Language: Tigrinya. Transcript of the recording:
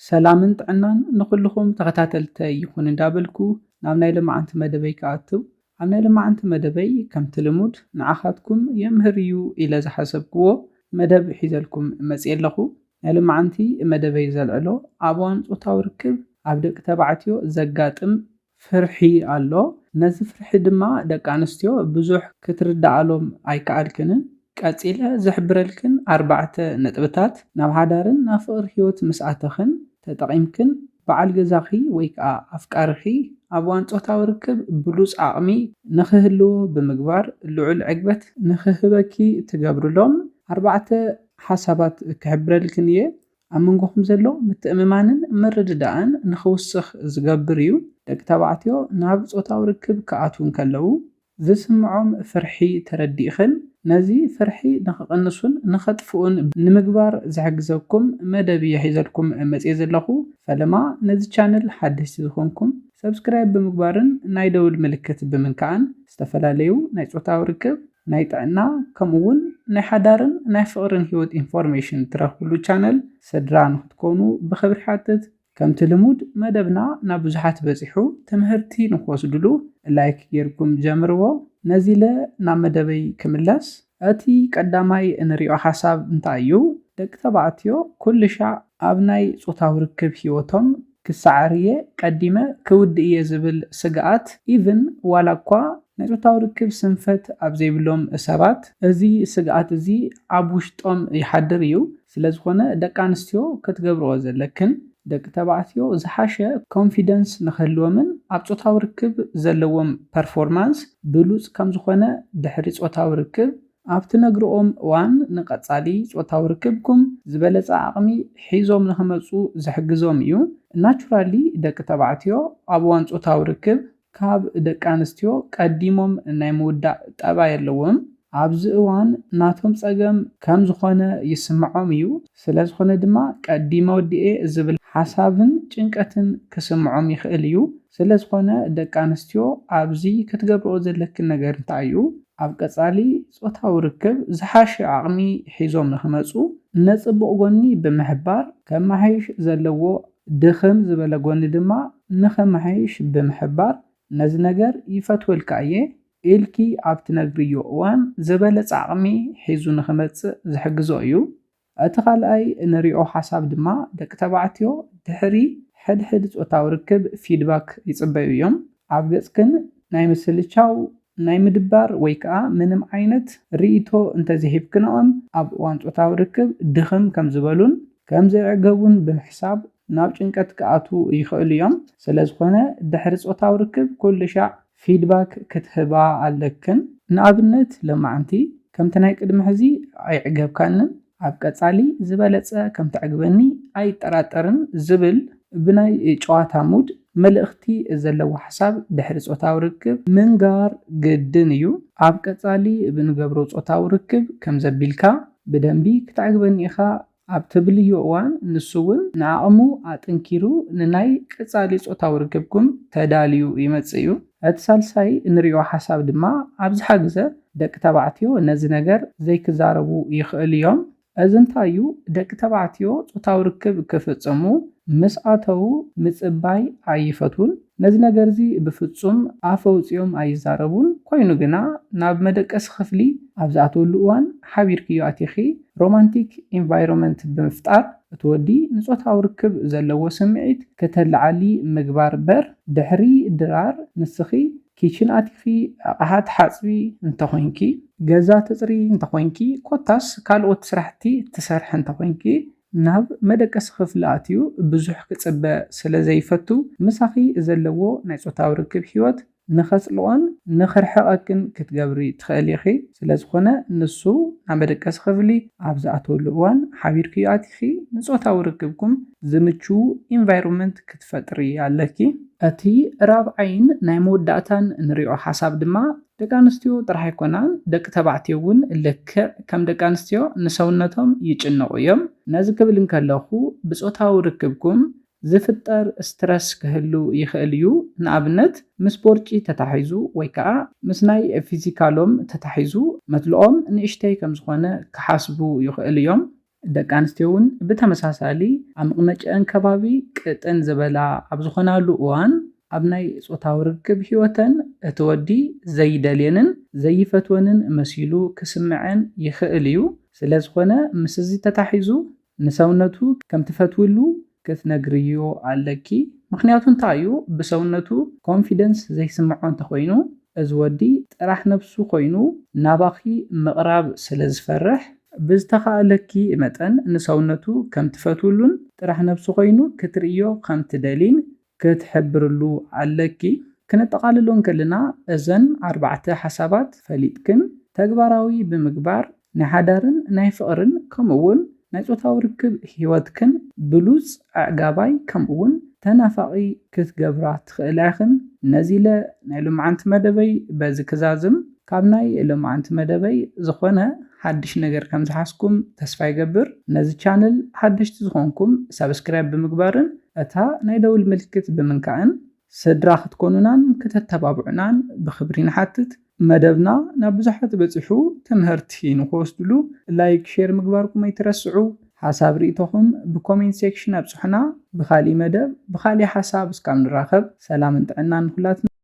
ሰላምን ጥዕናን ንኹልኹም ተኸታተልተይ ይኹን እንዳበልኩ ናብ ናይ ለማዓንቲ መደበይ ክኣትው። ኣብ ናይ ለማዓንቲ መደበይ ከምቲ ልሙድ ንዓኻትኩም የምህር እዩ ኢለ ዝሓሰብክዎ መደብ ሒዘልኩም መፅየ ኣለኹ። ናይ ለማዓንቲ መደበይ ዘልዕሎ ኣብ እዋን ፆታዊ ርክብ ኣብ ደቂ ተባዕትዮ ዘጋጥም ፍርሒ ኣሎ። ነዚ ፍርሒ ድማ ደቂ ኣንስትዮ ብዙሕ ክትርዳኣሎም ኣይከኣልክንን። ቀጺለ ዝሕብረልክን ኣርባዕተ ነጥብታት ናብ ሓዳርን ናብ ፍቕሪ ህይወት ምስ ኣተኽን ተጠቒምክን በዓል ገዛኺ ወይ ከኣ ኣፍቃርኺ ኣብ እዋን ጾታዊ ርክብ ብሉጽ ዓቕሚ ንኽህልዎ ብምግባር ልዑል ዕግበት ንኽህበኪ ትገብርሎም ኣርባዕተ ሓሳባት ክሕብረልክን እየ። ኣብ መንጎኹም ዘሎ ምትእምማንን ምርድዳእን ንኽውስኽ ዝገብር እዩ። ደቂ ተባዕትዮ ናብ ጾታዊ ርክብ ክኣትዉ እንከለዉ ዝስምዖም ፍርሒ ተረዲእኽን ነዚ ፍርሒ ንኽቕንሱን ንኸጥፍኡን ንምግባር ዝሕግዘኩም መደብ እየ ሒዘልኩም መፅየ ዘለኹ። ፈለማ ነዚ ቻነል ሓደሽቲ ዝኾንኩም ሰብስክራይብ ብምግባርን ናይ ደውል ምልክት ብምንካእን ዝተፈላለዩ ናይ ጾታዊ ርክብ፣ ናይ ጥዕና ከምኡ እውን ናይ ሓዳርን ናይ ፍቕርን ህይወት ኢንፎርሜሽን ትረኽብሉ ቻነል ስድራ ንክትኮኑ ብኽብሪ ሓትት። ከምቲ ልሙድ መደብና ናብ ብዙሓት በፂሑ ትምህርቲ ንክወስድሉ ላይክ ጌርኩም ጀምርዎ። ነዚ ኢለ ናብ መደበይ ክምለስ። እቲ ቀዳማይ እንሪኦ ሓሳብ እንታይ እዩ? ደቂ ተባዕትዮ ኩሉ ሻዕ ኣብ ናይ ጾታዊ ርክብ ህይወቶም ክሰዓር እየ ቀዲመ ክውድእ እየ ዝብል ስግኣት even ዋላ እኳ ናይ ጾታዊ ርክብ ስንፈት ኣብ ዘይብሎም ሰባት እዚ ስግኣት እዚ ኣብ ውሽጦም ይሓድር እዩ። ስለዝኾነ ደቂ ኣንስትዮ ክትገብርኦ ዘለክን ደቂ ተባዕትዮ ዝሓሸ ኮንፊደንስ ንክህልዎምን ኣብ ጾታዊ ርክብ ዘለዎም ፐርፎርማንስ ብሉጽ ከምዝኾነ ድሕሪ ጾታዊ ርክብ ኣብ ትነግርኦም እዋን ንቐጻሊ ጾታዊ ርክብኩም ዝበለጸ ዓቕሚ ሒዞም ንኽመጹ ዝሕግዞም እዩ። ናቹራሊ ደቂ ተባዕትዮ ኣብ እዋን ጾታዊ ርክብ ካብ ደቂ ኣንስትዮ ቀዲሞም ናይ ምውዳእ ጠባይ ኣለዎም። ኣብዚ እዋን ናቶም ጸገም ከም ዝኾነ ይስምዖም እዩ። ስለ ዝኾነ ድማ ቀዲመ ወዲኤ ዝብል ሓሳብን ጭንቀትን ክስምዖም ይኽእል እዩ። ስለ ዝኾነ ደቂ ኣንስትዮ ኣብዚ ክትገብርኦ ዘለክን ነገር እንታይ እዩ? ኣብ ቀጻሊ ጾታዊ ርክብ ዝሓሸ ዓቕሚ ሒዞም ንኽመጹ ነጽቡቕ ጎኒ ብምሕባር ከመሓይሽ ዘለዎ ድኽም ዝበለ ጎኒ ድማ ንኸመሓይሽ ብምሕባር ነዚ ነገር ይፈትወልካ እየ ኢልኪ ኣብ ትነግርዮ እዋን ዝበለጸ ዓቕሚ ሒዙ ንኽመጽእ ዝሕግዞ እዩ። እቲ ካልኣይ እንሪኦ ሓሳብ ድማ ደቂ ተባዕትዮ ድሕሪ ሕድሕድ ጾታዊ ርክብ ፊድባክ ይጽበዩ እዮም። ኣብ ገጽክን ናይ ምስልቻው፣ ናይ ምድባር ወይ ከኣ ምንም ዓይነት ርእይቶ እንተዘይሂብክንኦም ኣብ እዋን ጾታዊ ርክብ ድኽም ከም ዝበሉን ከም ዘይዕገቡን ብምሕሳብ ናብ ጭንቀት ክኣትዉ ይኽእሉ እዮም። ስለ ዝኾነ ድሕሪ ጾታዊ ርክብ ኩሉ ሻዕ ፊድባክ ክትህባ ኣለክን። ንኣብነት ለማዓንቲ ከምቲ ናይ ቅድሚ ሕዚ ኣይዕገብካንን፣ ኣብ ቀጻሊ ዝበለጸ ከም ተዕግበኒ ኣይጠራጠርን ዝብል ብናይ ጨዋታ ሙድ መልእኽቲ ዘለዎ ሓሳብ ድሕሪ ጾታዊ ርክብ ምንጋር ግድን እዩ። ኣብ ቀጻሊ ብንገብሮ ጾታዊ ርክብ ከም ዘቢልካ ብደንቢ ክተዕግበኒ ኢኻ ኣብ ትብልዮ እዋን ንሱ እውን ንዓቕሙ ኣጥንኪሩ ንናይ ቀጻሊ ጾታዊ ርክብኩም ተዳልዩ ይመጽእ እዩ። እቲ ሳልሳይ እንሪኦ ሓሳብ ድማ ኣብዝሓ ግዘ ደቂ ተባዕትዮ ነዚ ነገር ዘይክዛረቡ ይኽእሉ እዮም። እዚ እንታይ እዩ? ደቂ ተባዕትዮ ጾታዊ ርክብ ክፍጽሙ ምስ ኣተዉ ምጽባይ ኣይፈትዉን። ነዚ ነገር እዚ ብፍጹም ኣፍ ኣውጺኦም ኣይዛረቡን። ኮይኑ ግና ናብ መደቀሲ ክፍሊ ኣብ ዝኣትወሉ እዋን ሓቢርክዮ ኣቲኺ ሮማንቲክ ኢንቫይሮመንት ብምፍጣር እቲ ወዲ ንጾታዊ ርክብ ዘለዎ ስምዒት ከተለዓሊ ምግባር እምበር ድሕሪ ድራር ንስኺ ኪችን ኣቲኺ ኣቕሓ ትሓጽቢ እንተኾይንኪ፣ ገዛ ተጽሪ እንተኾይንኪ፣ ኮታስ ካልኦት ስራሕቲ ትሰርሒ እንተኾይንኪ ናብ መደቀሲ ክፍሊ ኣትዩ ብዙሕ ክጽበ ስለ ዘይፈቱ ምሳኺ ዘለዎ ናይ ጾታዊ ርክብ ህይወት ንኸጽልኦን ንኽርሕቐክን ክትገብሪ ትኽእሊ ኢኺ። ስለ ዝኾነ ንሱ ናብ መደቀሲ ክፍሊ ኣብ ዝኣትወሉ እዋን ሓቢርክዮ ኣቲኺ ንጾታዊ ርክብኩም ዝምችዉ ኢንቫይሮንመንት ክትፈጥሪ ኣለኪ። እቲ ራብዓይን ናይ መወዳእታን እንሪኦ ሓሳብ ድማ ደቂ ኣንስትዮ ጥራሕ ኣይኮናን፣ ደቂ ተባዕትዮ እውን ልክዕ ከም ደቂ ኣንስትዮ ንሰውነቶም ይጭነቑ እዮም። ነዚ ክብል እንከለኹ ብጾታዊ ርክብኩም ዝፍጠር ስትረስ ክህሉ ይኽእል እዩ። ንኣብነት ምስ ቦርጪ ተታሒዙ ወይ ከዓ ምስ ናይ ፊዚካሎም ተታሒዙ መትልኦም ንእሽተይ ከም ዝኾነ ክሓስቡ ይኽእሉ እዮም። ደቂ ኣንስትዮ እውን ብተመሳሳሊ ኣብ መቕመጨአን ከባቢ ቅጥን ዝበላ ኣብ ዝኾናሉ እዋን ኣብ ናይ ጾታዊ ርክብ ህይወተን እቲ ወዲ ዘይደልየንን ዘይፈትወንን መሲሉ ክስምዐን ይኽእል እዩ። ስለ ዝኾነ ምስ እዚ ተታሒዙ ንሰውነቱ ከም ትፈትውሉ ክትነግርዮ ኣለኪ። ምኽንያቱ እንታይ እዩ? ብሰውነቱ ኮንፊደንስ ዘይስምዖ እንተኾይኑ እዚ ወዲ ጥራሕ ነብሱ ኮይኑ ናባኺ ምቕራብ ስለ ዝፈርሕ ብዝተኻእለኪ መጠን ንሰውነቱ ከም ትፈትውሉን ጥራሕ ነብሱ ኮይኑ ክትርእዮ ከም ትደሊን ክትሕብርሉ ኣለኪ። ክነጠቓልሎ እንከለና እዘን ኣርባዕተ ሓሳባት ፈሊጥክን ተግባራዊ ብምግባር ናይ ሓዳርን ናይ ፍቕርን ከምኡ እውን ናይ ጾታዊ ርክብ ህይወትክን ብሉጽ ኣዕጋባይ ከምኡ እውን ተናፋቒ ክትገብራ ትኽእላ ኢኽን። ነዚ ኢለ ናይ ሎማዓንቲ መደበይ በዚ ክዛዝም። ካብ ናይ ሎማዓንቲ መደበይ ዝኾነ ሓድሽ ነገር ከም ዝሓዝኩም ተስፋ ይገብር። ነዚ ቻነል ሓደሽቲ ዝኾንኩም ሳብስክራይብ ብምግባርን እታ ናይ ደውል ምልክት ብምንካእን ስድራ ክትኮኑናን ከተተባብዑናን ብኽብሪ ንሓትት። መደብና ናብ ብዙሓት በጺሑ ትምህርቲ ንኽወስድሉ ላይክ፣ ሼር ምግባርኩም ኣይትረስዑ። ሓሳብ ርእይቶኹም ብኮሜንት ሴክሽን ኣብጽሑና። ብኻሊእ መደብ ብኻሊእ ሓሳብ እስካብ ንራኸብ ሰላምን ጥዕናን ንኹላትና።